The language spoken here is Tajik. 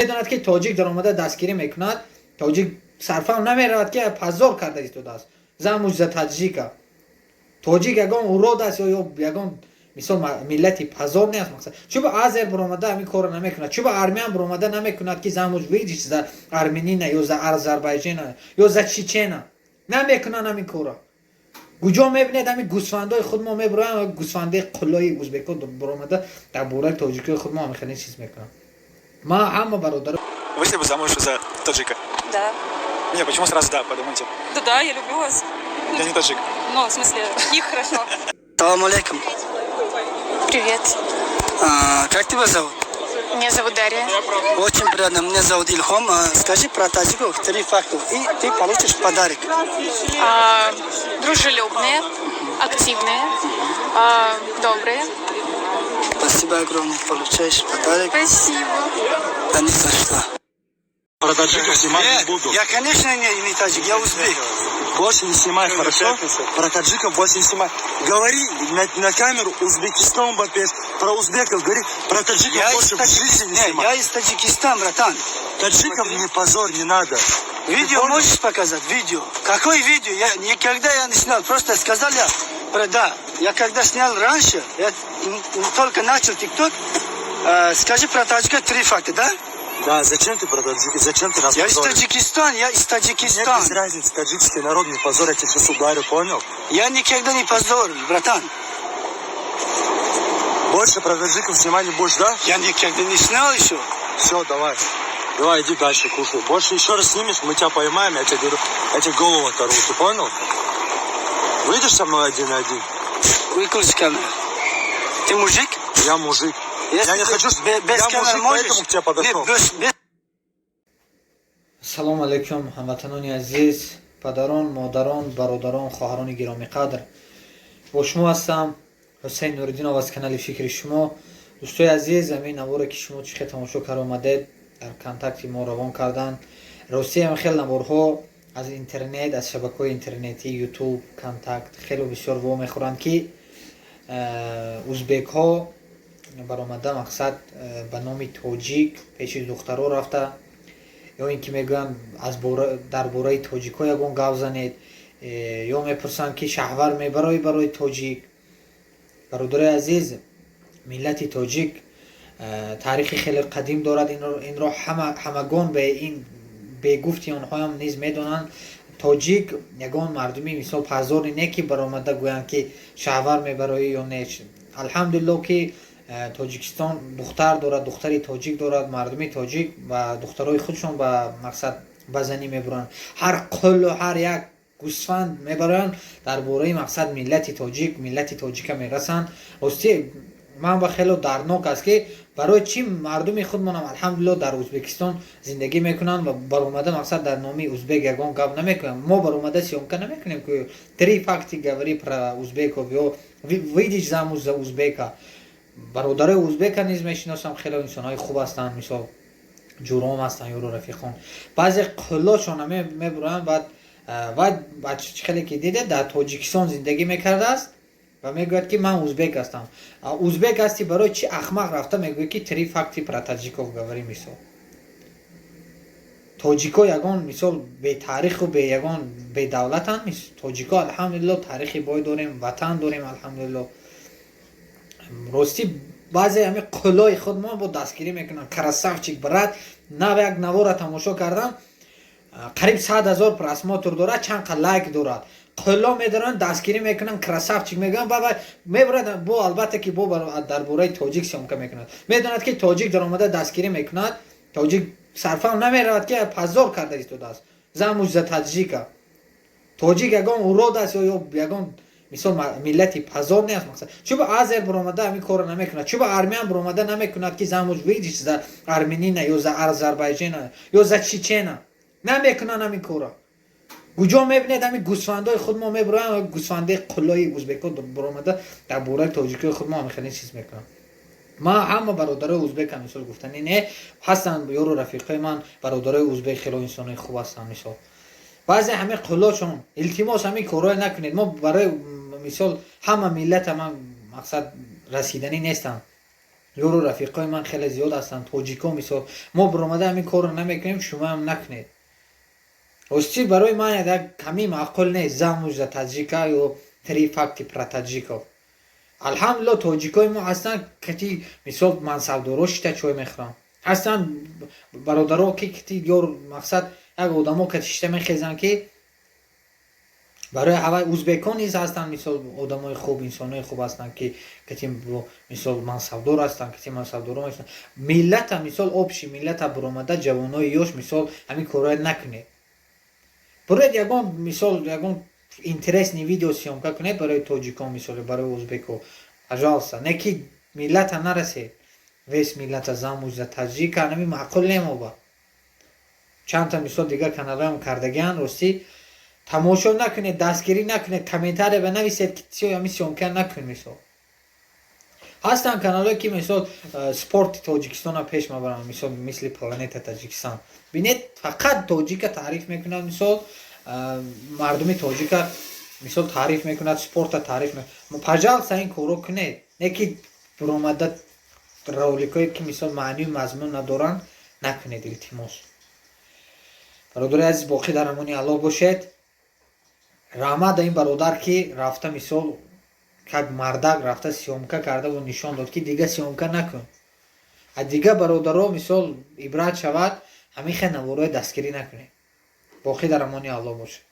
Медонад, ки тоҷик даромада дастгирӣ мекунад. Тоҷик сарфам намеравад, ки позор карда истодааст. Замуж за таджика. Тоҷик ягон урод аст ё ягон, мисол, миллати позор нест. Мақсад, чӯба азер буромада ҳамин корро намекунад, чӯба армян буромада намекунад, ки замуж выйдешь за армянина ё за азербайҷана ё за чечена. Намекунанд ҳамин корро. Куҷо мебинед, ҳамин гӯсфандои худ мо мебуроянд, гӯсфандаи қуллои узбеко буромада дар бораи тоҷикои худ мо ҳамин хеле чиз мекунанд. Ма ҳама бародар Вышли бы замуж за таджика? Да. Не, почему сразу да, подумайте. Да, я люблю вас. Я не таджик. Ну, в смысле, их хорошо. Салам алейкум. Привет. А, как тебя зовут? Меня зовут Дарья. Очень приятно. Меня зовут Илхом. А, скажи про таджиков три факта, и ты получишь подарок. Дружелюбные, активные, добрые. Спасибо огромное. Получаешь подарок. Спасибо. Да не за что. Про таджиков снимать не Нет, буду. я, конечно, не таджик, я узбек. Больше не снимай, хорошо? Про таджиков больше не снимай. Говори на камеру Узбекистан, Бапес. Про узбеков говори. Про таджиков Я из, больше в жизни не Не, снимай. я из Таджикистана, братан. Таджиков не позор, не надо. Видео понял? Можешь показать? Видео. Какое видео? Я никогда я не снял. Просто сказал я про да. Я когда снял раньше, я только начал ТикТок. Скажи про таджика три факта, да? Да, зачем ты про таджиков? Зачем ты нас Я из позоришь? Таджикистана, я из Мне Таджикистана. без разницы, таджикский народ не позор, я тебя сейчас ударю, понял? Я никогда не позорю, братан. Больше про таджиков снимать не будешь, да? Я никогда не снял еще. Все, давай. Давай, иди дальше, кушай. Больше еще раз снимешь, мы тебя поймаем, я тебе говорю, я тебе голову оторву, ты понял? Выйдешь со мной один на один? Выключи камеру. Ты мужик? Я мужик. Если Я не ты хочу, без я камеры мужик, можешь? поэтому к тебе подошел. Нет, без Ассалому алайкум, ҳамватанони азиз, падарон, модарон, бародарон, хоҳарони гиромиқадр. Бо шумо ҳастам Ҳусейн Нуриддинов аз канали «Фикри шумо». Дӯстои азиз, ҳамин наворе, ки шумо чӣ хел тамошо карда омадед, дар контакти мо равон карданд. Ростӣ, ҳам хел наворҳо аз интернет, аз шабакаҳои интернетӣ, Ютуб, Контакт хело бисёр во мехӯранд, ки узбекҳо баромада, мақсад, ба номи тоҷик пеши духтаро рафта ё ин ки мегӯянд, дар бораи тоҷикҳо ягон гап занед, ё мепурсанд, ки шаҳвар мебарои барои тоҷик. Бародарои азиз, миллати тоҷик таърихи хеле қадим дорад. Инро ҳамагон бе ин бегуфти онҳоям низ медонанд. Тоҷик ягон мардуми, мисол, позорный не, ки баромада гӯянд, ки шаҳвар мебароӣ ё не. Алҳамдулилло, ки Тоҷикистон духтар дорад, духтари тоҷик дорад. Мардуми тоҷик ба духтарои худшон ба мақсад ба занӣ мебуранд. Ҳар қулу ҳар як гӯсфанд мебаранд, дар бораи, мақсад, миллати тоҷик, миллати тоҷика мерасанд. Ростӣ, ман ба хело дарднок аст, ки барои чӣ мардуми худмонам, алҳамдулилло, дар Узбекистон зиндагӣ мекунанд ва баромада, мақсад, дар номи узбек ягон гап намекунанд. Мо баромада съёмка намекунем, ки три факты говори про узбеков ё выйдешь замуж за узбека. Бародарои узбека низ мешиносам, хеле инсонҳои хуб ҳастанд, мисол, ҷуром ҳастанд, ёру рафиқон. Баъзе қуллошона мебуранд. Баъд ва хеле ки диде, дар Тоҷикистон зиндагӣ мекардааст ва мегӯяд, ки ман узбек ҳастам. Узбек ҳасти, барои чӣ, ахмақ, рафта мегӯяд, ки три факты про таджиков говори? Мисол, тоҷико ягон, мисол, бетариху бе ягон бедавлатанд? Тоҷико, алҳамдулилло, таърихи бой дорем, ватан дорем, алҳамдулилло. Ростӣ, баъзе ҳами қуллои худ мо бо дастгирӣ мекунанд. Красавчик, брат. Нав як навора тамошо кардам, қариб 100 000 просмотр дорад, чанд қа лайк дорад. Қулло медоранд, дастгирӣ мекунанд, красавчик мегӯянд. Баба мебарад бо, албатта, ки бо дар бораи тоҷик съёмка мекунад. Медонад, ки тоҷик даромада дастгирӣ мекунад. Тоҷик сарфам намеравад, ки позор карда истодааст. Замуж за таджика. Тоҷик ягон урод аст ё ягон, мисол, миллати позор нест. Мақсад, чӯба азер буромада ҳамин корро намекунад, чӯба армян буромада намекунад, ки замуж выйдешь за армянина ё за азербайҷана ё за чечена. Намекунанд ҳамин корро. Куҷо мебинед, ҳамин гӯсфандои худ мо мебуроянд, гӯсфандаи қуллои узбеко буромада дар бораи тоҷикои худ мо ҳамин хеле чиз мекунанд. Ман ҳама бародарои узбекам, мисол, гуфтани не, ҳастанд ёру рафиқои ман, бародарои узбек, хело инсонои хуб ҳастанд. Мисол, баъзе ҳамин қуллошон, илтимос, ҳамин корҳое накунед. Мо барои, мисол, ҳама миллата ман, мақсад, расиданӣ нестам. Ёру рафиқои ман хеле зиёд ҳастанд, тоҷико. Мисол, мо биромада ҳамин корро намекунем, шумоам накунед. Ростӣ, барои ман як ками маъқул нест «замуж за таджика» ё «три факти про таджиков». Алҳамдулилло, тоҷикои мо ҳастанд, кати, мисол, мансабдоро шита чой мехӯранд. Ҳастанд бародаро, ки кати ёр, мақсад, як одамо кати шита мехезанд, ки барои ҳавай. Узбекон низ ҳастанд, мисол, одамои хуб, инсонои хуб ҳастанд, ки кати, мисол, мансабдор ҳастанд, кати мансабдоро мешаванд. Миллата, мисол, общий миллата биромада, ҷавонои ёш, мисол, ҳамин корҳоя накунед. Бироед, ягон, мисол, ягон интересный видео съёмка кунед барои тоҷикон, мисол, барои узбеко, пожалуйста, не ки миллата нарасед, весь миллата «замуж за таджика». Нами маъқул немоба. Чандта, мисол, дигар каналҳоям кардагиан. Ростӣ, тамошо накунед, дастгирӣ накунед, комментария ба нависед, ки ами съёмка накун. Мисол, ҳастанд каналҳое, ки, мисол, спорти Тоҷикистонро пеш мебаранд, мисол, мисли Планета Таҷикистон. Бинед, фақат тоҷика таъриф мекунад, мисол, мардуми тоҷика, мисол, таъриф мекунад, спорта таъриф. Пожалуйста, ин корро кунед, не ки буромада роликое, ки, мисол, маънию мазмун надоранд, накунед, илтимос. Бародари азиз, боқӣ дар амони Аллоҳ бошед. Раҳмат ин бародар, ки рафта, мисол, как мардак рафта съёмка кардаву нишон дод, ки дига съёмка накун. А дига бародаро, мисол, ибрат шавад, ҳамин хел наворои дастгирӣ накунед. Боқӣ дар амони Аллоҳ бошед.